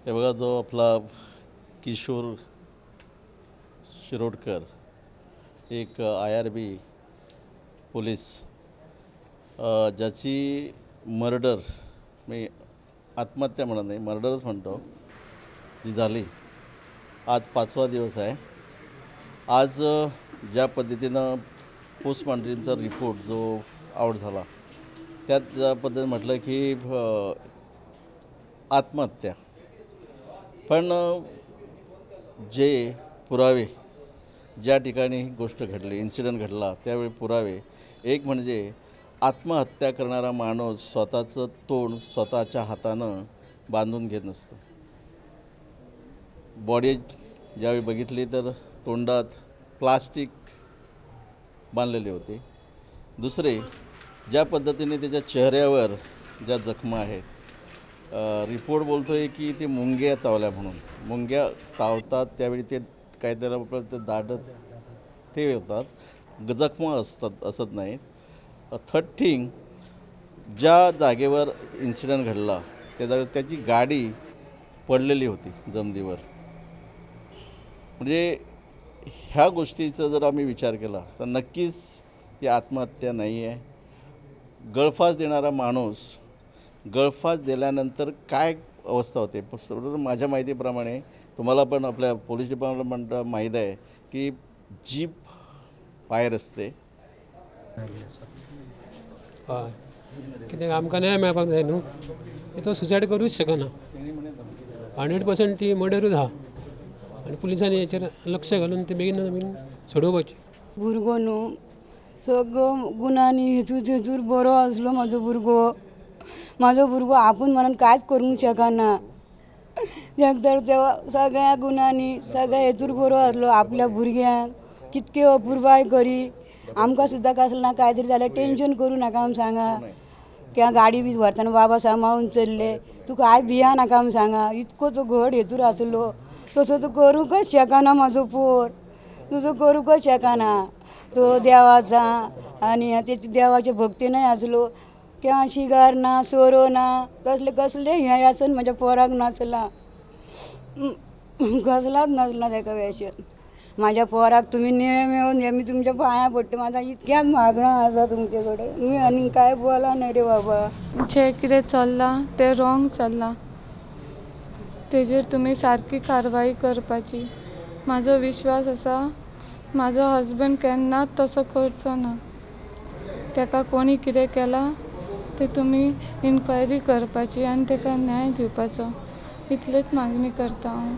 हे बघा, जो आपला किशोर शिरोडकर एक IRB police ज्याची मर्डर, मी आत्महत्या म्हणत नाही, मर्डरच म्हणतो, जी झाली, आज 5वा दिवस आहे. आज ज्या पद्धतीनं पोस्टमॉर्टमचा रिपोर्ट जो आउट झाला त्यात ज्या पद्धतीनं म्हटलं की आत्महत्या, पण जे पुरावे ज्या ठिकाणी ही गोष्ट घडली, इन्सिडंट घडला त्यावेळी पुरावे, एक म्हणजे आत्महत्या करणारा माणूस स्वतःचं तोंड स्वतःच्या हातानं बांधून घेत नसतं. बॉडी ज्यावेळी बघितली तर तोंडात प्लास्टिक बांधलेले होते. दुसरे, ज्या पद्धतीने त्याच्या चेहऱ्यावर ज्या जखमा आहेत, रिपोर्ट बोलतो आहे की ते मुंग्या चावल्या म्हणून, मुंग्या चावतात त्यावेळी ते काय त्याला ते दाटत ते होतात, जखमा असतात असत नाहीत. थर्ड थिंग, ज्या जागेवर इन्सिडंट घडला त्या जागेवर त्याची गाडी पडलेली होती जमिनीवर. म्हणजे ह्या गोष्टीचा जर आम्ही विचार केला तर नक्कीच ती आत्महत्या नाही आहे. गळफास देणारा माणूस गळफास दिल्यानंतर काय अवस्था होते, माझ्या माहितीप्रमाणे तुम्हाला पण आपल्या पोलीस डिपार्टमेंट माहीत आहे की जीप बाहेर असते. हय, कित्याक आमकां न्याय मेळपाक जाय न्हू, तो सुसायड करूच शकना. 100% ती मर्डरूच आहा आनी पुलिसांनी हेचेर लक्ष घालून ते बेगीन बेगीन सोडोवपाचें. भुरगो न्हू सगळो गुणांनी हेतूर तेतूर बरो आसलो म्हाजो भुरगो. म्हाजो भुरगो आपूण म्हणून कांयच करूंक शकना, तेका तर ते सगळ्या गुणांनी सगळ्या हेतूर बरो आसलो. आपल्या भुरग्यांक कितके अपुरबाय करी, आमकां सुद्दां कसलें ना काय तरी जाल्यार टेंशन करूं नाका म्हूण सांगा. किंवा गाडी बी व्हरतना बाबा सांबाळून चल्ले, तुका हांव भिया नाका म्हूण सांगा. इतको तो घड हेतूर आसलो, तसो तो करूंकच शकना म्हाजो पोर, तसो करूंकच शकना. तो देवाचा आनी तेचे देवाचे भक्तीनय आसलो, किंवा शिगार ना सोरो ना तसले कसले हें आसून म्हाज्या पोराक नासला, कसलाच नासला तेका व्यसन. म्हाज्या पोराक तुमी न्याय मेळोवन मी तुमच्या पांयां पडटा, म्हाजा इतक्याच मागणं आसा तुमचे कडेन, मी आनी कांय बोला न्हय रे बाबा. जें कितें चल्लां तें रोंग चल्लां, तेजेर तुमी सारकी कारवाई करपाची. म्हाजो विश्वास आसा म्हाजो हजबंड केन्नाच तसो करचो ना. तेका कोणी कितें केलां तें तुमी इन्क्वायरी करपाची आनी तेका न्याय दिवपाचो, इतलेच मागणी करता हांव.